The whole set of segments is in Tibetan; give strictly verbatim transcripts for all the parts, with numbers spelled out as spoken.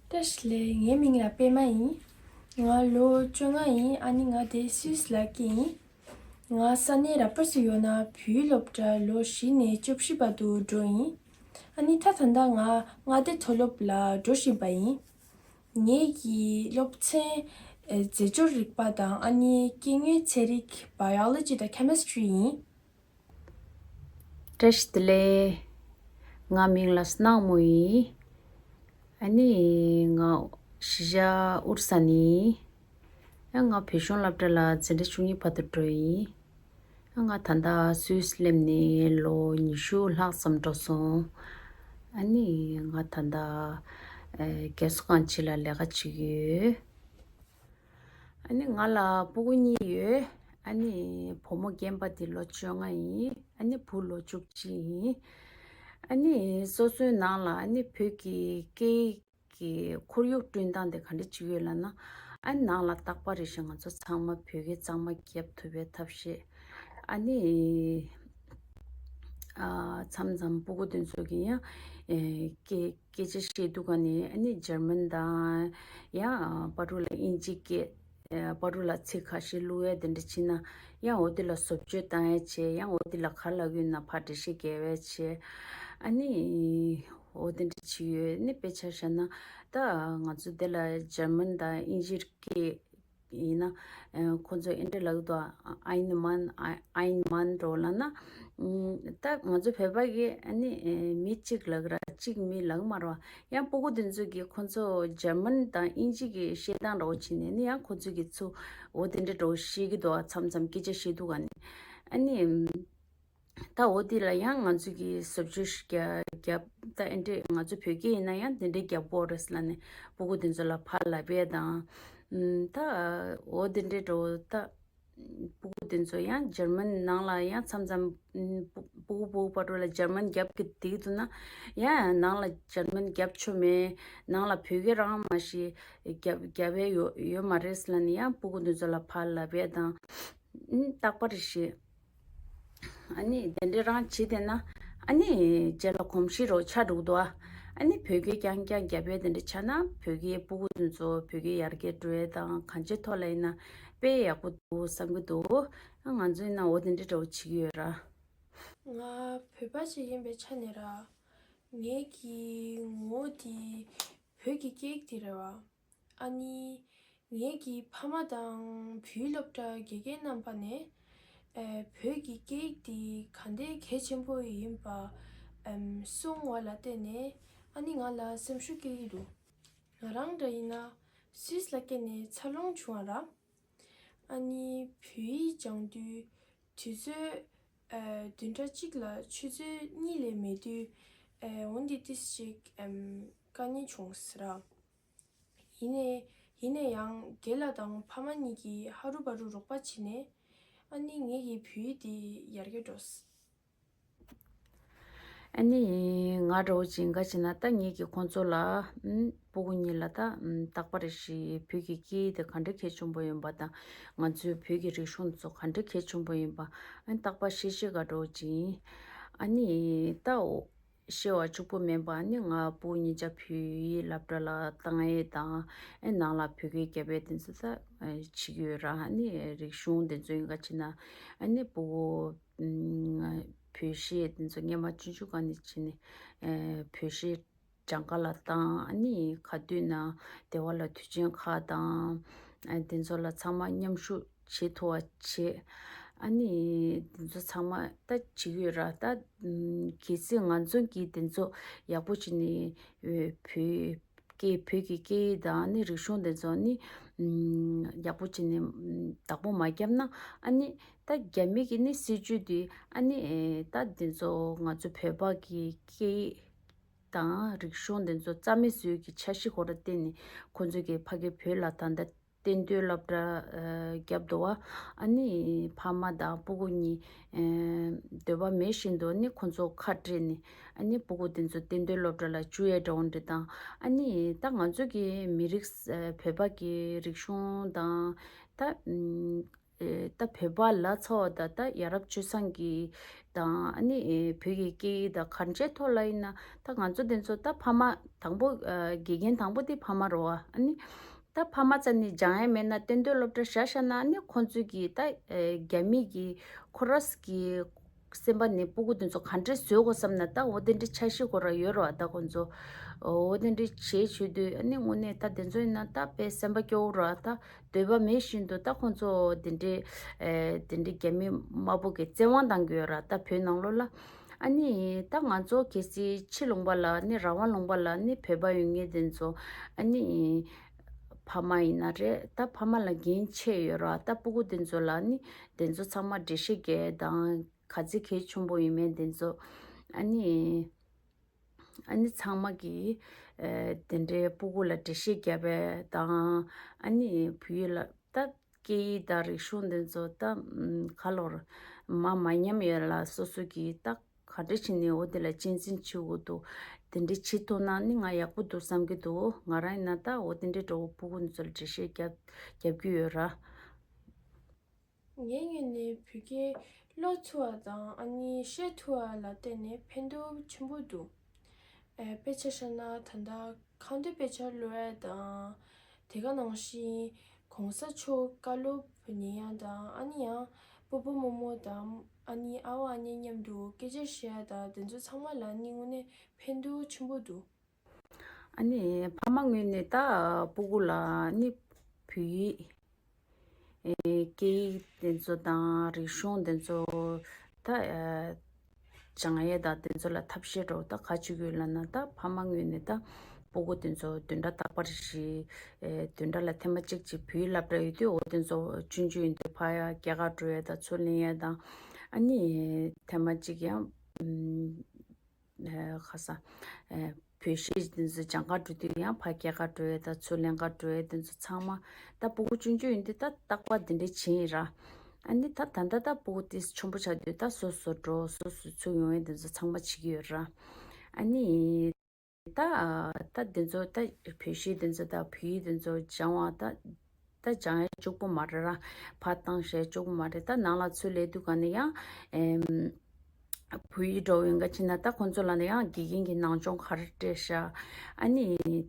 བཀྲ་ཤིས་བདེ་ལེགས། ངའི་མིང་ལ་པད་མ་ཡིན། ང་ལོ་བཅོ་ལྔ་ཡིན། ཨ་ནི་ང་དེ་སུད་སི་ལ་སྐྱེས་ཡིན། ང་ས་གནས་ར་པར་སུ་ཡོད་ན་བོད་ཡིག་སློབ་གྲྭ་ལོ་བཞི་ནས་བཅུ་བཞི་བར་དུ་འགྲོ་ཡིན། ཨ་ནི་ད་ད་ལྟ་ང་མངའ་སྡེ་མཐོ་སློབ་ལ་འགྲོ་བཞིན་པ་ཡིན། ངེད་ཀྱི་སློབ་ཚན་ཨེ་རྫས་སྦྱོར་རིག་པ་དང་ཨ་ནི་སྐྱེ་དངོས་ཚན་རིག་Biology་དང་Chemistry་ཡིན། བཀྲ་ཤིས་བདེ་ལེགས། ང་མིང་ལ་སྣང་མོ་ཡིན། ཨ་ནི་ང་གཞིས་ཆགས་ཨུར་ས་ནས་ཡིན། ཨ་ང་བོད་གཞུང་སློབ་གྲྭ་ལ་འཛིན་གྲྭ་བཅུ་གཉིས་བར་དུ་འགྲོ་ཡིན། ཨ་ང་ད་ལྟ་སུད་སི་སླེབས་ནས་ལོ་ཉི་ཤུ་ལྷག་ཙམ་འགྲོ་སོང་། ཨ་ནི་ང་ད་ལྟ་ཨེ་རྒས་གསོ་ཁང་ཅིག་ལ་ལས་ཀ་བྱེད་ཀྱི་ཡོད། ཨ་ནི་ང་ལ་སྤུ་གུ་གཉིས་ཡོད། ཨ་ནི་བུ་མོ་རྒན་པ་དེ་ལོ་བཅོ་ལྔ་ཡིན། ཨ་ནི་བུ་ལོ་བཅུ་གཅིག་ཡིན། ཨ་ནི་སོ་སོའི་ནང་ལ་ཨ་ནི་བོད་ཀྱི་སྐད་ཡིག་གི་ཁོར་ཡུག་བསྐྲུན་སྟངས་དེ་ག་འདྲ་ཅིག་ཡོད་ལབ་ན། ཨ་ནི་ནང་ལ་རྟག་པར་རེ་བཞིན་ང་ཚོ་ཚང་མ་བོད་སྐད་གཙང་མ་རྒྱབ་ཐུབ་པའི་ཐབས་ཤེས། ཨ་ནི་ཨ་མཚམས་མཚམས་སྤུ་གུ་དེ་ཚོ་གི་ཡང་ཨེ་སྐད་སྐད་ཆ་བཤད་དུས་ག་ནས་ཨ་ནི་འཇར་མན་དང་ཡང་ཕ་ཕྲུག་ལ་དབྱིན་ཇི་སྐད། ཨེ་ཕ་ཕྲུག་ལ་ཚིག་ཁ་ཤས་བླུག་ཡས་དེ་འདྲ་བྱེད་ན་ཡང་འོ་དེ་ལ་བཟོ་བཅོས་བཏང་ཡས་བྱས། ཡང་འོ་དེ་ལ་ག་ལབ་ཀྱི་ཡོད་ན་ཕར་འགྲེལ་བཤད་རྒྱག་ཡས་བྱས། ཨ་ནི་འོ་དེ་འདྲ་བྱེད་ཡོད། ནི་དཔེ་ཆ་བཞག་ན་ད་ང་ཚོ་དེ་ལ་འཇར་མན་དང་དབྱིན་ཇི་སྐད་ཡིན་ན་ཨེ་ཁོ་ཚོ་ཨེ་འདྲ་ལབ་ཀྱི་འདུག། ཨ་ཨའིན་མཱན་ཨ་ཨའིན་མཱན་འདྲ་ལབ་ན། ཨུམ་ད་ང་ཚོ་བོད་པ་གིས་ཨ་ནི་ཨེ་མི་གཅིག་ལབ་ཀྱི་ར་གཅིག་མི་ལབ་ཀྱི་མ་རེད་པ། ཡང་སྤུ་གུ་དེ་ཚོ་གིས་ཁོ་ཚོ་འཇར་མན་དང་དབྱིན་ཇི་གི་བཤད་སྟངས་འདྲ་བོ་བྱས་ནས་ནི་ཡང་ཁོ་ཚོ་གིས་ཚུར་འོ་དེ་འདྲ་འདྲ་བོ་བཤད་ཀྱི་འདུག། མཚམས་མཚམས་སྐད་ཆ་བཤད་དུས་ག་ནས་ཨ་ནི་ཨུམ་ད་འོ་དེ་ལ་ཡང་ང་ཚོ་གིས་བཟོ་བཅོས་ཤིག་རྒྱབ་རྒྱབ། ད་ཨེ་འདྲས་ང་ཚོ་བོད་སྐད་ཡིན་ན་ཡང་དེ་འདྲས་རྒྱབ་དགོས་རེད་ལབ་ནས་སྤུ་གུ་དེ་ཚོ་ལ་ཕར་ལབ་ཡས་དང་། ཨུམ་ད་འོ་དེ་འདྲས་འདྲ་བོ་ད། སྤུ་གུ་དེ་ཚོ་ཡང་འཇར་མན་ནང་ལ་ཡང་མཚམས་མཚམས་ཨུམ་སྤུ་སྤུ་གུ་སྤུ་གུ་ཕར་འགྲོ་ལ་འཇར་མན་རྒྱབ་ཀྱི་བསྡད་འདུག་ན། ཡང་ནང་ལ་འཇར་མན་རྒྱབ་ཆོག་མེད། ནང་ལ་བོད་སྐད་རང་མ་ཤེས་རྒྱབ་རྒྱབ་ཡས་ཡོད་ཡོད་མ་རེད་ལབ་ནས་ཡང་སྤུ་གུ་དེ་ཚོ་ལ་ཕར་ལབ་ཡས་དང་། ཨུམ་རྟག་པར་ཞེས། ཨ་ནི་དེ་འདྲ་རང་བྱེད་བསྡད་ན་ཨ་ནི་རྗེས་ལ་གོམས་གཤིས་རོ་ཆགས་འགྲོ་གི་འདུག་ཨ། ཨ་ནི་བོད་སྐད་རྐྱང་རྐྱང་རྒྱབ་ཡས་དེ་འདྲ་ཆགས་ན་བོད་སྐད་སྤུ་གུ་དེ་ཚོ་བོད་སྐད་ཡར་རྒྱས་འགྲོ་ཡས་དང་གང་ཅིའི་ཐོག་ལ་ཡིན་ན་དཔེ་ཡག་པོ་འདུག་བསམ་གྱི་འདུག། ང་ཚོ་ཡིན་ན་འོ་དེ་འདྲ་འདྲ་བོ་བྱེད་ཀྱི་ཡོད་ར། ང་བོད་པ་ཞིག་ཡིན་པའི་ཆ་ནས་ར། ངེད་ཀྱི་ངོ་བོ་དེ་བོད་ཀྱི་སྐད་ཡིག་དེ་རེད་བ། ཨ་ནི་ངེད་ཀྱི་ཕ་མ་དང་བོད་ཡིག་སློབ་གྲྭ་དགེ་རྒན་རྣམ་པ་ནས་ཨེ་བོད་ཀྱི་སྐད་ཡིག་དེ་ག་འདྲའི་གལ་ཆེན་པོ་ཡིན་པ་ཨེམ་གསུངས་པ་ལ་བརྟེན་ནས་ཨ་ནི་ང་ལ་སེམས་ཤུགས་སྐྱེ་གི་འདུག། ང་རང་འདྲ་ཡིན་ན་སུད་སི་ལ་སྐྱེས་ནས་འཚར་ལོངས་བྱུང་བ་ར། ཨ་ནི་བོད་ཡིག་སྦྱང་དུས་དུས་ཚོད་ཨེ་བདུན་ཕྲག་གཅིག་ལ་ཆུ་ཚོད་གཉིས་ལས་མེད་དུས་ཨེ་འོན་ཏེ་ཏིས་ཅིག་ཨེམ་དཀའ་ངལ་བྱུང་ཟེར་ར། ཡིན་ནའི་ཡིན་ནའི་ཡང་རྒན་ལགས་དང་ཕ་མ་གཉིས་ཀྱིས་ཧ་རུ་བ་རུ་རོགས་པ་བྱས་ནས་ཨ་ནི་ངེད་ཀྱི་བོད་ཡིག་དེ་ཡར་རྒྱས་འགྲོ། ཨ་ནི་ང་འདྲ་བོ་ཅིག་ག་བྱས་ན་ད་ངེད་ཀྱིས་ཁོང་ཚོ་ལ་ཨུམ་སྤུ་གུ་གཉིས་ལ་ད་ཨུམ་རྟག་པར་རེ་བཞིན་བོད་ཀྱི་སྐད་ཡིག་དེ་ག་འདྲ་གལ་ཆེན་པོ་ཡིན་པ་དང་ང་ཚོའི་བོད་ཀྱི་རིག་གཞུང་ཚོ་ག་འདྲ་གལ་ཆེན་པོ་ཡིན་པ་ཨ་ནི་རྟག་པར་བཤད་བཤད་ག་འདྲ་བོ་ཅིག་ཡིན། ཨ་ནི་ད་འོ། ཤེས་པ་གཅིག་པུ་མིན་པ་ནི་ང་སྤུ་གུ་གཉིས་ཆ་བོད་ཡིག་སློབ་གྲྭ་ལ་བཏང་ཡས་དང་ཨེ་ནང་ལ་བོད་སྐད་རྒྱབ་ཡས་དེ་ཚོ་ད་བྱེད་ཀྱི་ཡོད་ར། ཨ་ནི་རིག་གཞུང་དེ་ཚོ་ཡིན་ག་བྱས་ན་ཨ་ནི་སྤུ་གུ་བོད་གཞས་དེ་ཚོ་སྔས་མ་ཆུང་ཆུང་སྒང་ནས་བྱས་ནས་བོད་གཞས་སྦྱང་ག་ལ་བཏང་། ཨ་ནི་ག་དུས་ན་སྡེ་བ་ལ་དུས་ཆེན་ཁག་དང་ཨ་དེ་ཚོ་ལ་ཚང་མ་མཉམ་ཞུགས་བྱེད་ཐུབ་པ་བྱེད། ཨ་ནི་དེ་ཚོ་ཚང་མ་ད་བྱེད་ཀྱི་ཡོད་ར། ད་གལ་སྲིད་ང་ཚོ་གིས་དེ་ཚོ་ཡག་པོ་བྱས་ནས་བོད་སྐད་བོད་ཀྱི་སྐད་ཡིག་དང་ནི་རིག་གཞུང་དེ་ཚོ་ནི་ཡག་པོ་བྱས་ནས་བདག་པོ་མ་བརྒྱབ་ན་ཨ་ནི་ད་རྒྱ་མི་གི་ནི་སྲིད་ཇུས་དེ་ཨ་ནི་ད་དེ་ཚོ་ང་ཚོ་བོད་པ་གི་སྐད་ཡིག་དང་རིག་གཞུང་དེ་ཚོ་རྩ་མེད་བཟོ་གི་འཆར་གཞི་ཁོ་ར་བརྟེན་ནས་ཁོ་ཚོ་གི་ཕ་གི་བོད་ལ་ད་ལྟ་གཏན་སྡོད་སློབ་གྲྭ་ཨ་བརྒྱབ་འདུག་བ། ཨ་ནི་ཕ་མ་དང་སྤུ་གུ་གཉིས་ཨ་འདོད་པ་མེད་བཞིན་དུ་ནི་ཁོ་ཚོ་ཁ་བྲལ་ནས་ཨ་ནི་སྤུ་གུ་དེ་ཚོ་གཏན་སྡོད་སློབ་གྲྭ་ལ་བཅུག་ཡས་འདྲ་བོ་འདྲ་དང་ཨ་ནི་ད་ང་ཚོ་གི་མི་རིགས་ཨ་བོད་པ་གི་རིག་གཞུང་དང་ད་ཨམ་ ཨེ་ད་བོད་པ་ལ་ཚོ་ད་ད་ཡ་རབས་སྤྱོད་བཟང་གི་དང་ཨ་ནི་ཨེ་བོད་ཀྱི་སྐད་ཡིག་དང་ག་འདྲའི་ཐོག་ལ་ཡིན་ན་ད་ང་ཚོ་དེ་ཚོ་ད་ཕ་མ་དང་པོ་ཨ་དགེ་རྒན་དང་པོ་དེ་ཕ་མ་རེད་པ། ཨ་ནི་ད་ཕ་མ་རྩ་ནས་སྦྱང་ཡ་མེད་ན་གཏན་སྡོད་སློབ་གྲྭ་བཞག་བཞག་ན་ཨ་ནི་ཁོང་ཚོས་ཀྱི་ད་ཨེ་རྒྱ་མི་གི་ཁོ་རང་གི་སེམས་པ་ནས་སྤུ་གུ་དེ་ཚོ་ག་འདྲས་བཟོ་དགོས་བསམ་ན་ད་འོ་དེ་འདྲའི་འཆར་གཞི་ཁོ་རང་ཡོད་རེད་པ། ད་ཁོང་ཚོ་འོ་དེ་འདྲའི་བྱེད་བྱེད་དུས་ཨ་ནི་དངོས་གནས་ད་དེ་ཚོ་ཡིན་ན་ད་དཔེ་སེམས་པ་སྐྱོ་བོ་རེད་པ། ད་འདོད་པ་མེད་བཞིན་དུ་ད་ཁོང་ཚོ་དེ་འདྲའི་ཨེ་དེ་འདྲའི་རྒྱ་མི་དམར་པོ་གི་བཙན་དབང་བཏང་གི་ཡོད་རེད་པ། ད་བོད་ནང་ལོགས་ལ་ཨ་ནི་ད་ང་ཚོ་གལ་སྲིད་ཕྱི་ལུང་པ་ལ་ནི་རང་དབང་ལུང་པ་ལ་ནི་བོད་པ་ཡོད་མཁན་དེ་ཚོ་ཨ་ནི་ཕ་མ་ཡིན་ན་རེད། ད་ཕ་མ་ལ་འགན་ཆེ་ཡོད་རེད་པ། ད་སྤུ་གུ་དེ་ཚོ་ལ་ནི་དེ་ཚོ་ཚང་མ་འགྲེལ་བཤད་རྒྱག་དང་ག་ཚོད་གལ་ཆེན་པོ་ཡིན་མིན་དེ་ཚོ་ཨ་ནི་ཨ་ནི་ཚང་མ་གིས་ཨེ་དེ་འདྲའི་སྤུ་གུ་ལ་འགྲེལ་བཤད་རྒྱབ་པ་དང་ཨ་ནི་བོད་ཡིག་ལ་ད་སྐད་ཡིག་དང་རིག་གཞུང་དེ་ཚོ་ད་ཨམ་ག་ལོར་མ་མ་ཉམས་ཡོད་ལ་སོ་སོ་གིས་ད་ག་འདྲ་བྱས་ནས་འོ་དེ་ལ་གཅེས་འཛིན་བྱེད་དགོས་འདུག་དེ་འདྲ་བྱེད་ཐུབ་ན་ནི་ང་ཡག་པོ་འདུག་བསམ་གྱི་འདུག་ང་རང་ཡིན་ན་ད་འོ་དེ་འདྲའི་འདྲ་བོ་སྤུ་གུ་འདི་ཚོ་ལ་འགྲེལ་བཤད་རྒྱབ་རྒྱབ་ཀྱི་ཡོད་ར། ངའི་ངོས་ནས་བོད་སྐད་ཀློག་ཐུབ་པ་དང་ཨ་ནི་བཤད་ཐུབ་པ་ལ་བརྟེན་ནས་ཕན་ཐོགས་ཆེན་པོ་འདུག་ཨེ་དཔེ་ཆ་བཞག་ན་ད་ལྟ་ཁ་འདོན་དཔེ་ཆ་ཀློག་ཡ་དང་དེ་ག་ནང་བཞིན་གོང་ས་མཆོག་བཀའ་སློབ་ཉན་ཡ་དང་ཨ་ནི་ཡང་སྤོ་བོ་རྨོ་མོ་དང་ཨ་ནི་ཨ་བ་ཨ་ནེ་མཉམ་དུ་སྐད་ཆ་བཤད་ཡ་དང་དེ་ཚོ་ཚང་མ་ལ་ནི་དངོས་གནས་ཕན་ཐོགས་ཆེན་པོ་འདུག་ཨ་ནི་ཕ་མ་ངོས་ནས་ད་སྤུ་གུ་ལ་ནི་བོད་ཡིག་ཨེ་སྐད་ཡིག་དེ་ཚོ་དང་རིག་གཞུང་དེ་ཚོ་ད་ཨེ་སྦྱང་ཡས་དང་དེ་ཚོ་ལ་ཐབས་ཤེས་འདྲ་བོ་ད་ག་བྱེད་ཀྱི་ཡོད་ལབ་ན། ད་ཕ་མ་ངོས་ནས་ད་སྤུ་གུ་དེ་ཚོ་བདུན་ཕྲག་རྟག་པར་ཞིག་ཨེ་བདུན་ཕྲག་ལ་ཐེངས་མ་གཅིག་ཅིག་བོད་ཡིག་སློབ་གྲྭ་ཡོད་དུས་འོ་དེ་ཚོ་ཆུང་ཆུང་ཡིན་དུས་ཕར་ཡ་རྒྱ་གར་འགྲོ་ཡས་དང་ཚུར་ལེན་ཡས་དང་ཨ་ནི་ཐེངས་མ་གཅིག་ཡང་ཨམ། ཨེ་ཁ་སང་ཨེ་བོད་གཞས་འདི་ཚོ་སྦྱང་ག་འགྲོ་དུས་ཡང་ཕར་རྒྱ་གར་འགྲོ་ཡས་དང་ཚུར་ལེན་ག་འགྲོ་ཡས་དེ་ཚོ་ཚང་མ་ད་སྤུ་གུ་ཆུང་ཆུང་ཡིན་དུས་ད་རྟག་པར་འདི་འདྲས་བྱེད་ཡིན་ར། ཨ་ནི་ད་ད་ལྟ་ད་སྤུ་གུ་དེ་ཆེན་པོ་ཆགས་དུས་ད་སོ་སོ་འགྲོ་སོ་སོ་ཚུར་ཡོང་ཡས་དེ་ཚོ་ཚང་མ་བྱེད་ཀྱི་ཡོད་ར། ཨ་ནི་ད་ད་དེ་ཚོ་ད་བོད་གཞས་དེ་ཚོ་ད་བོད་ཡིག་དེ་ཚོ་སྦྱང་བ་ད། ད་སྦྱང་ཡ་གཅིག་པོ་མ་རེད་ར། ཕར་བཏང་བྱས་གཅིག་པོ་མ་རེད། ད་ནང་ལ་ཚུར་སླེབས་དུས་ག་ནས་ཡང་ཨེམ། བོད་ཡིག་འདྲ་བོ་ཡིན་ག་ཕྱིན་ན་ད་ཁོང་ཚོ་ལ་ནི་ཡང་དགེ་རྒན་གྱིས་ནང་སྦྱོང་ག་རེ་སྤྲད་ཤག་ཨ་ནི་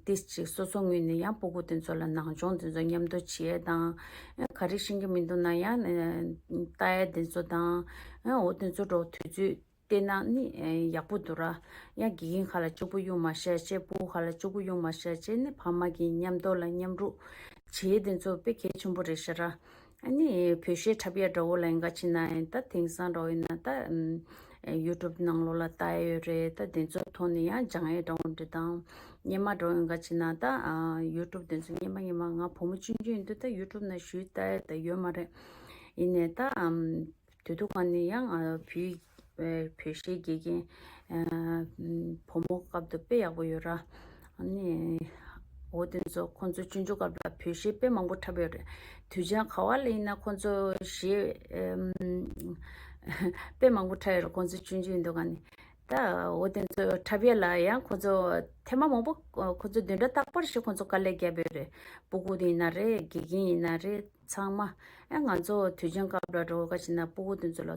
ཏིས་ཅིག་སོ་སོ་ངོས་ནས་ཡང་སྤུ་གུ་དེ་ཚོ་ལ་ནང་སྦྱོང་དེ་ཚོ་མཉམ་དུ་བྱེད་ཡས་དང་། ཨ་ག་རེ་ཤེས་ཀྱི་མི་འདུག་ན་ཡང་ལྟ་ཡས་དེ་ཚོ་དང་། ཨ་འོ་དེ་ཚོ་འདྲ་བོ་དུས་ཚོད་བལྟས་ན་ནི་ཡག་པོ་འདུག་ར། ཡང་དགེ་རྒན་ཁ་ལ་གཅིག་པུ་གཡུག་མ་བཞག་བྱས་སྤུ་གུ་ཁ་ལ་གཅིག་པུ་གཡུག་མ་བཞག་བྱས་ནི་ཕ་མ་གི་མཉམ་དུ་ལ་མཉམ་རུབ་བྱེད་དེ་ཚོ་དཔེ་གལ་ཆེན་པོ་རེད་ཤག་ར། ཨ་ནི་བོད་གཞས་འཁྲབ་ཡ་འདྲ་བོ་ལ་ཡིན་ག་ཕྱིན་ན་ཡང་ད་དེང་སང་འདྲ་བོ་ཡིན་ན་ད་ཡུ་ཊུབ་ནང་ལོགས་ལ་ལྟ་ཡ་ཡོད་རེད། ད་དེ་ཚོ་ཐོག་ནས་ཡང་སྦྱང་ཡ་འདྲ་བོ་འདྲ་དང་སྔོན་མ་འདྲ་བོ་ཡིན་ག་ཕྱིན་ན་ད་ཡུ་ཊུབ་དེ་ཚོ་སྔོན་མ་སྔོན་མ་ང་བུ་མོ་ཆུང་ཆུང་ཡིན་དུས་ད་ཡུ་ཊུབ་ནང་ཞུགས་ལྟ་ཡ་ད་ཡོད་མ་རེད། ཡིན་ནའི་ད་དུས་ཐོག་ག་ནས་ཡང་ཨ་བོད་ཡིག་ཨེ་བོད་གཞས་དགེ་རྒན་ཨ་བུ་མོ་སྐབས་དུ་དཔེ་ཡག་པོ་ཡོད་ར། ཨ་ནི་འོ་དེ་ཚོ་ཁོང་ཚོ་ཆུང་ཆུང་སྐབས་ལ་བོད་གཞས་དཔེ་མང་པོ་འཁྲབ་ཡོད་རེད། དུས་ཆེན་ག་བ་ལ་ཡིན་ན་ཁོང་ཚོ་གཞས་ཨེམ་དཔེ་མང་པོ་འཁྲབ་ཡོད་རེད། ཁོང་ཚོ་ཆུང་ཆུང་ཡིན་དུས་ག་ནས་ད་འོ་དེ་ཚོ་འཁྲབ་ཡས་ལ་ཡང་ཁོང་ཚོ་ཐེངས་མ་མང་པོ་ཁོང་ཚོ་བདུན་ཕྲག་རྟག་པར་ཞིག་ཁོང་ཚོ་དཀའ་ལས་བརྒྱབ་ཡོད་རེད། སྤུ་གུ་དེ་ཡིན་ན་རེད། དགེ་རྒན་ཡིན་ན་རེད། ཚང་མ། ཨ་ང་ཚོ་དུས་ཆེན་སྐབས་ལ་འགྲོ་ག་ཕྱིན་ན་སྤུ་གུ་དེ་ཚོ་ལ་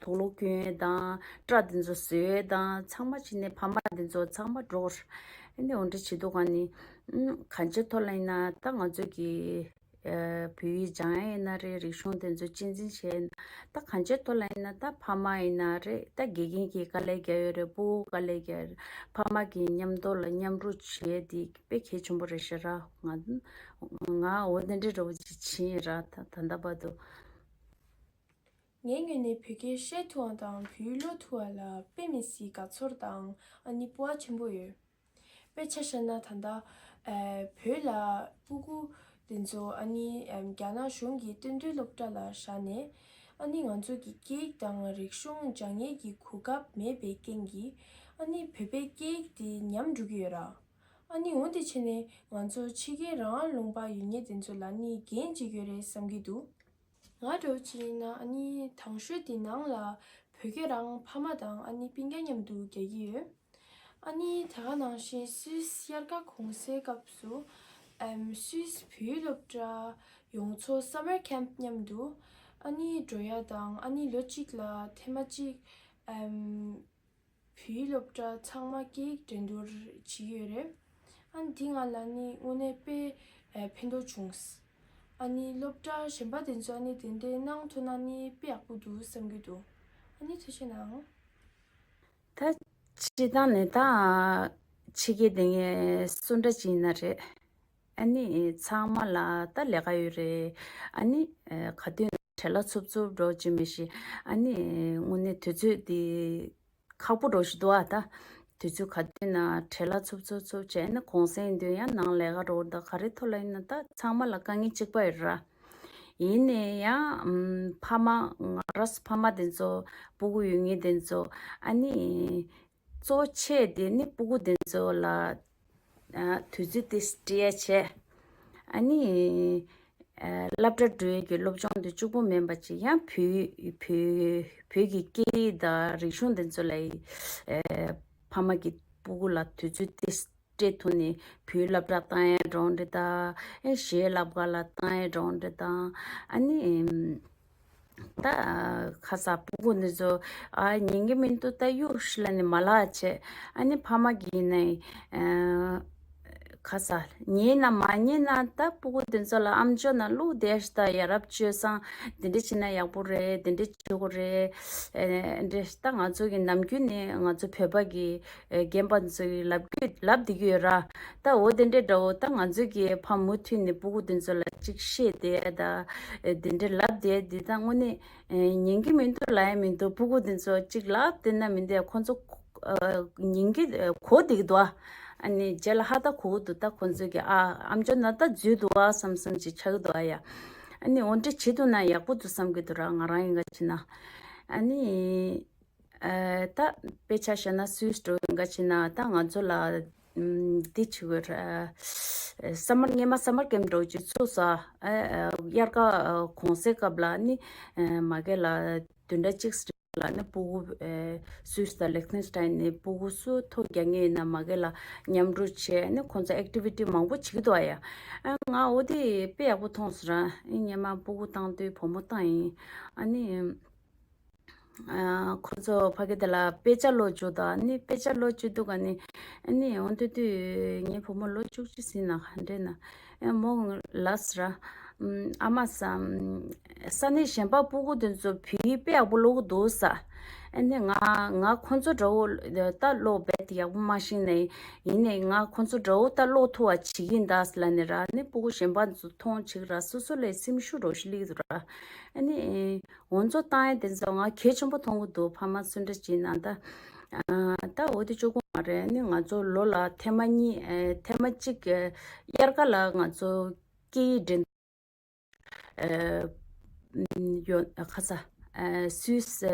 དུག་ལོག་གྱོན་ཡས་དང་སྐྲ་དེ་ཚོ་བཟོ་ཡས་དང་ཚང་མ་བྱས་ནས་ཕ་མ་དེ་ཚོ་ཚང་མ་འགྲོ་གར། ཨ་ནི་འོ་འདྲ་བྱེད་དུས་ག་ནས་ཨ་གང་ཅིའི་ཐོག་ལ་ཡིན་ན་ད་ང་ཚོ་གི་ཨ་བོད་ཡིག་སྦྱང་ཡས་ཡིན་ན་རེད། རིག་གཞུང་དེ་ཚོ་གཅེས་འཛིན་བྱས་ཡས་ཡིན་ན་ད་གང་ཅིའི་ཐོག་ལ་ཡིན་ན་ད་ཕ་མ་ཡིན་ན་རེད། ད་དགེ་རྒན་གྱིས་དཀའ་ལས་རྒྱག་ཡོད་རེད། སྤུ་གུ་དཀའ་ལས་རྒྱག་ཡོད་རེད། ཕ་མ་གིས་མཉམ་དུ་ལ་མཉམ་རུབ་བྱས་ཏེ་དཔེ་གལ་ཆེན་པོ་རེད་ཤག་ར། ང་ང་འོ་དེ་འདྲའི་འདྲ་བོ་ཅིག་བྱས་ཡིན་ར། ད་ད་ལྟ་བར་དུ། ངའི་ངོས་ནས་བོད་སྐད་བཤད་ཐུབ་པ་དང་བོད་ཡིག་ཀློག་ཐུབ་པ་ལ་དཔེ་མི་སྲིད་དགའ་ཚོར་དང་ཨ་ནི་སྤོབས་པ་ཆེན་པོ་ཡོད། དཔེ་ཆ་བཞག་ན་ད་ལྟ་ཨ་བོད་ལ་སྤུ་གུ་དེ་ཚོ་ཨ་ནི་ཨམ་རྒྱ་ནག་གཞུང་གི་གཏན་སྡོད་སློབ་གྲྭ་ལ་བཞག་ནས་ཨ་ནི་ང་ཚོ་གི་སྐད་ཡིག་དང་རིག་གཞུང་སྦྱང་ཡས་ཀྱི་གོ་སྐབས་མེད་པའི་རྐྱེན་གྱིས་ཨ་ནི་བོད་པའི་སྐད་ཡིག་དེ་ཉམས་འགྲོ་གི་ཡོད་ར། ཨ་ནི་འོ་དེ་བྱས་ནས་ང་ཚོ་ཕྱི་རྒྱལ་རང་དབང་ལུང་པ་ཡོད་མཁན་དེ་ཚོ་ལ་ནི་འགན་ཅིག་ཡོད་རེད་བསམ་གྱི་འདུག་ང་འདྲ་བོ་ཅིག་ཡིན་ན་ཨ་ནི་དང་ཤོས་དེ་ནང་ལ་བོད་སྐད་རང་ཕ་མ་དང་ཨ་ནི་སྤུན་ཀྱག་མཉམ་དུ་རྒྱག་གི་ཡོད། ཨ་ནི་དེ་ག་ནང་བཞིན་སུད་སི་དབྱར་ཁ་གུང་སེང་སྐབས་སུ་ཨམ་སུད་སི་བོད་ཡིག་སློབ་གྲྭ་ཡོངས་རྫོགས་སམ་མར་ཁེམ་པ་མཉམ་དུ་ ཨ་ནི་འགྲོ་ཡ་དང་ཨ་ནི་ལོ་གཅིག་ལ་ཐེངས་མ་གཅིག་ཨམ་བོད་ཡིག་སློབ་གྲྭ་ཚང་མ་སྐད་ཡིག་འགྲན་བསྡུར་བྱེད་ཀྱི་ཡོད་རེད། ཨ་ནི་འདི་ང་ལ་ནི་དངོས་གནས་དཔེ་ཨ་ཕན་ཐོགས་བྱུང་། ཨ་ནི་སློབ་གྲྭ་གཞན་པ་དེ་ཚོ་ཨ་ནི་དེ་འདྲའི་གནང་ཐུབ་ན་ནི་དཔེ་ཡག་པོ་འདུག་བསམ་གྱི་འདུག་ཨ་ནི་ཐུགས་རྗེ་གནང་། ད་སྤྱིར་བཏང་ནས་ད་ཕྱི་རྒྱལ་དེ་ངས་སུ་འདྲ་ཅིག་ཡིན་ན་རེད། ཨ་ནི་ཚང་མ་ལ་ད་ལས་ཀ་ཡོད་རེད། ཨ་ནི་ཨ་ག་དུས་ན་བྲེལ་བ་འཚུབ་འཚུབ་འགྲོ་ཅིག་མི་ཤེས། ཨ་ནི་དངོས་གནས་དུས་ཚོད་འདི་ཁག་པོ་འགྲོ་ཞིག་འདུག་ཨ། ད་དུས་ཚོད་ག་དུས་ན་བྲེལ་བ་འཚུབ་འཚུབ་འཚུབ་བྱས་ནས་གུང་སེང་དུས་ཡང་ནང་ལས་ཀ་འགྲོ་ད་ག་རེ་ཐོག་ལ་ཡིན་ན་ད་ཚང་མ་ལ་དཀའ་ངལ་གཅིག་པ་ཡོད་ར། ཡིན་ནའི་ཡང་ཕ་མ་ང་རང་ཕ་མ་དེ་ཚོ་སྤུ་གུ་ཡོད་མཁན་དེ་ཚོ་ཨ་ནི་གཙོ་ཆེ་དེ་ནི་སྤུ་གུ་དེ་ཚོ་ལ་ཨ་དུས་ཚོད་དེ་སྤྲད་ཡ་བྱས། ཨ་ནི་ཨ་སློབ་གྲྭ་འགྲོ་ཡས་ཀྱི་སློབ་སྦྱོང་དེ་གཅིག་པོ་མིན་པ་ཅིག་ཡང་བོད་བོད་བོད་ཀྱི་སྐད་ཡིག་དང་རིག་གཞུང་དེ་ཚོ་ལ་ཨ་ཕ་མ་གི་སྤུ་གུ་ལ་དུས་ཚོད་དེ་སྤྲད་ཐུབ་ནས་བོད་སློབ་གྲྭ་བཏང་ཡས་འགྲོ་འདྲ་དང་ཨེ་གཞས་བསླབ་ག་ལ་བཏང་ཡས་འགྲོ་འདྲ་དང་ཨ་ནི་ད་ཁ་ས་སྤུ་གུ་འདི་ཚོ་ཨ་ཉན་གི་མི་འདུག་ད་གཡུག་ཤི་ལ་ནི་མ་ལག་བྱས། ཨ་ནི་ཕ་མ་གིས་ནི་ཨ་ཁ་ས་ཉན་ན་མ་ཉན་ན་ད་སྤུ་གུ་འདི་ཚོ་ལ་ཨམ་ཅོག་ནང་བླུགས་བསྡད་ཤི། ད་ཡ་རབས་སྤྱོད་བཟང་འདི་འདྲ་བྱེད་ན་ཡག་པོ་རེད། འདི་འདྲ་བྱེད་དགོས་རེད། ཨ་འདྲ་ད་ང་ཚོ་གི་ནམ་རྒྱུན་ནས་ང་ཚོ་བོད་པ་གི་ཨ་རྒན་པ་ཚོ་གི་ལབ་རྒྱུ་ལབ་བསྡད་ཀྱི་ཡོད་ར། ད་འོ་དེ་འདྲའི་འདྲ་བོ་ད་ང་ཚོ་གི་ཕ་མུ་མཐུད་ནས་སྤུ་གུ་དེ་ཚོ་ལ་གཅིག་བཤད་དེ་ད་དེ་འདྲའི་ལབ་དེ་འདི་ད་དངོས་གནས་ཉན་གི་མི་འདུག་ལབ་ཡ་མི་འདུག་སྤུ་གུ་དེ་ཚོ་གཅིག་ལབ་དེ་ན་མི་འདུག་ཁོ་ཚོ་ཉན་གི་གོ་བསྡད་ཀྱི་འདུག་ཨ་ནི་རྗེས་ལ་ཧ་ད་གོ་གི་འདུག་ད་ཁོ་ཚོ་གི་ཨ་ཨམ་ཅོག་ན་ད་འཛུལ་འདུག་བསམ་བསམ་ཅིག་ཆགས་ཀྱི་འདུག་ཨ་ཡ། ཨ་ནི་འོ་འདྲ་བྱེད་ཐུབ་ན་ཡག་པོ་འདུག་བསམ་གྱི་འདུག་ར། ང་རང་ཡིན་ག་ཅི་ན་ཨ་ནི། ཨ་ད་དཔེ་ཆ་བཞག་ན་སུད་སི་འགྲོ་ཡིན་ག་ཕྱིན་ན་ད་ང་ཚོ་ལ་ཨམ་འདི་བྱེད་དགོས་ར། ཨ་སམ་མར་སྔོན་མ་སམ་མར་ཀེམ་འགྲོ་རྒྱུ་ཚུགས་ས། ཨ་ཨ་དབྱར་ཁ་ཨ་གུང་སེང་སྐབས་ལ་ནི་ཨ་མ་གི་ལ་བདུན་ཕྲག་གཅིག་ལ་ནི་སྤུ་གུ་ཨ་སུད་སི་དང་ལིག་ཐེན་སི་ཊེན་ནས་སྤུ་གུ་སུ་ཐོ་རྒྱག་མཁན་ཡིན་ན་མ་གི་ལ་མཉམ་རུབ་བྱས་ནི་ཁོང་ཚོ་ཨེག་ཊི་བི་ཊི་མང་པོ་བྱེད་ཀྱི་འདུག་ཨ་ཡ། ཨ་ང་འོ་དེ་དཔེ་ཡག་པོ་མཐོང་སོང་ར། ཨ་སྔོན་མ་སྤུ་གུ་བཏང་དུས་བུ་མོ་བཏང་ཡིན། ཨ་ནི། ཨ་ཁོ་ཚོ་ཕ་གི་དེ་ལ་དཔེ་ཆ་ཀློག་བཅུག་དང་ནི་དཔེ་ཆ་ཀློག་བཅུག་འདུག་ག་ནི། ཨ་ནི་འོ་དེ་དུས་ངའི་བུ་མོ་ལོ་བཅུ་གཅིག་ཟིན་ན་ག་འདྲས་ན། ཨ་མོ་ལབས་ར། ཨམ་ཨ་མ་ས། ས་གནས་གཞན་པ་སྤུ་གུ་དེ་ཚོ་བོད་ཡིག་དཔེ་ཡག་པོ་ཀློག་གི་འདུག་ས། ཨ་ནི་ང་ང་ཁོ་ཚོ་འདྲ་བོ་ད་ཀློག་རྦད་དེ་ཡག་པོ་མ་ཤེས་ནའི་ཡིན་ནའི་ང་ཁོ་ཚོ་འདྲ་བོ་ད་ཀློག་ཐུབ་པ་བྱེད་ཀྱིན་གདའ་ལབ་ནས་ར། ཨ་ནི་སྤུ་གུ་གཞན་པ་ཚོ་མཐོང་བྱེད་ཀྱི་ར། སོ་སོ་ལ་སེམས་ཤུགས་འདྲ་བོ་ཞིག་སླེབས་འདུག་ར། ཨ་ནི། འོ་ཚོ་བཏང་ཡས་དེ་ཚོ་ང་གལ་ཆེན་པོ་མཐོང་གི་འདུག་ཕ་མ་སུ་འདྲ་ཅིག་ན་ད། ཨ་ད་འོ་དེ་གཅིག་པོ་མ་རེད། ཨ་ནི་ང་ཚོ་ལོ་ལ་ཐེངས་མ་གཉིས་ཨ་ཐེངས་མ་གཅིག་ཨ་དབྱར་ཁ་ལ་ང་ཚོ་སྐད་ཡིག་འགྲན་ཨ་ཡོད་ཁ་ས་ཨ་སུད་སི་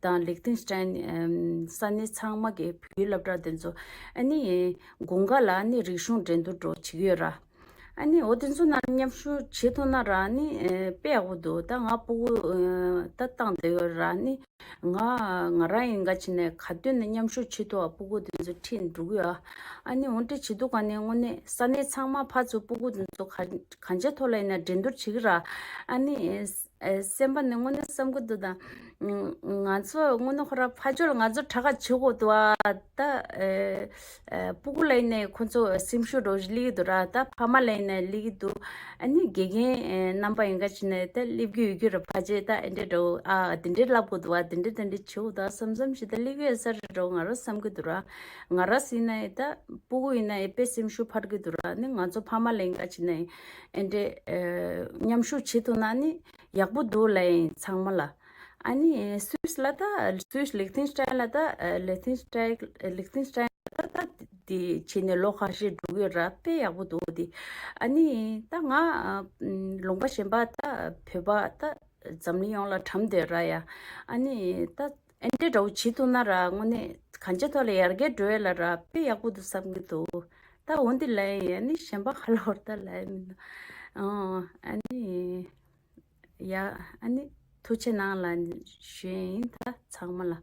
དང་ལིག་ཐེན་སི་ཊེན་ཨམ་ས་གནས་ཚང་མ་གི་བོད་ཡིག་སློབ་གྲྭ་དེ་ཚོ་ཨ་ནི་དགུན་ཁ་ལ་ཨ་ནི་རིག་གཞུང་འགྲན་བསྡུར་འདྲ་བོ་བྱེད་ཀྱི་ཡོད་ར། ཨ་ནི་འོ་དེ་ཚོ་ནང་མཉམ་ཞུགས་བྱེད་ཐུབ་ན་ར་ནི་ཨེ་དཔེ་ཡག་པོ་འདུག་ད་ང་སྤུ་གུ་ཨེ་ད་བཏང་བསྡད་ཡོད་ར་ནི། ང་ང་རང་ཡིན་ག་ཕྱིན་ནས་ག་དུས་ནས་མཉམ་ཞུགས་བྱེད་ཐུབ་པ་སྤུ་གུ་དེ་ཚོ་ཁྲིད་འགྲོ་གི་ཡོད། ཨ་ནི་འོ་འདྲ་བྱེད་དུས་ག་ནས་དངོས་གནས་ས་གནས་ཚང་མ་ཕར་ཚུར་སྤུ་གུ་དེ་ཚོ་ག་གང་ཅིའི་ཐོག་ལ་ཡིན་ན་འགྲན་བསྡུར་བྱེད་ཀྱི་ར། ཨ་ནི་ཨེ་སེམས་པ་ནས་དངོས་གནས་བསམ་གྱི་འདུག་ད། ང་ཚོ་དངོས་གནས་ཁོ་ར་ཕ་ཆོས་ལ་ང་ཚོ་དྲག་ག་བྱེད་དགོས་འདུག་ཨ། ད་ཨེ་ཨེ་སྤུ་གུ་ལ་ཡིན་ནའི་ཁོ་ཚོ་སེམས་ཤུགས་འདྲ་བོ་ཞིག་སླེབས་ཀྱི་འདུག་ར། ད་ཕ་མ་ལ་ཡིན་ནའི་སླེབས་ཀྱི་འདུག་ཨ་ནི་དགེ་རྒན་ཨེ་རྣམ་པ་ཡིན་ག་ཕྱིན་ནའི་ད་སླེབས་ཀྱི་ཡོད་ཀྱི་ར། ཕ་ཆོས་ད་ཨེ་འདྲས་འདྲ་བོ་ཨ་དེ་འདྲས་ལབ་དགོས་འདུག་ཨ། དེ་འདྲས་དེ་འདྲས་བྱེད་དགོས་འདུག་ཨ་བསམ་བསམ་ཞིག་ད་སླེབས་ཀྱི་ཡོད་ས་རེད་འདྲ་བོ་ང་ར་བསམ་གྱི་འདུག་ར། ང་ར་ཟིན་ནའི་ད་སྤུ་གུ་ཡིན་ནའི་དཔེ་སེམས་ཤུགས་འཕར་གྱི་འདུག་ར། ནི་ང་ཚོ་ཕ་མ་ལ་ཡིན་ག་ཕྱིན་ནའི་ཨེ་འདྲས་ཨེ་མཉམ་ཞུགས་བྱེད་ཐུབ་ན་ནི་ཡག་པོ་འདུག་ལབ་ཡིན་ཚང་མ་ལ། ཨ་ནི་སུད་སི་ལ་ད་སུད་སི་ལིག་ཐེན་སི་ཊེན་ལ་ད་ལིག་ཐེན་སི་ཊེན་ལིག་ཐེན་སི་ཊེན་ལ་ད་དེ་བྱས་ནས་ལོ་ཁ་ཤས་འགྲོ་གི་ཡོད་ར། དཔེ་ཡག་པོ་འདུག་དེ། ཨ་ནི་ད་ང་ལུང་པ་གཞན་པ་ད་བོད་པ་ད་འཛམ་གླིང་ཡོངས་ལ་གྲམ་བསྡད་ར་ཡ། ཨ་ནི་ད་ཨེ་འདྲས་འདྲ་བོ་བྱེད་ཐུབ་ན་ར་དངོས་གནས་གང་ཅིའི་ཐོག་ལ་ཡར་རྒྱས་འགྲོ་ཡ་ལ་ར་དཔེ་ཡག་པོ་འདུག་བསམ་གྱི་འདུག་ད་འོ་འདི་ལ་ཡ་ནི་གཞན་པ་ཧ་ལོར་ད་ལ་ཡ་མིན་འདུག་ཨ་ནི། ཡ། ཨ་ནི་ཐུགས་རྗེ་གནང་ལ་ཞུ་ཡིན་ད་ཚང་མ་ལ།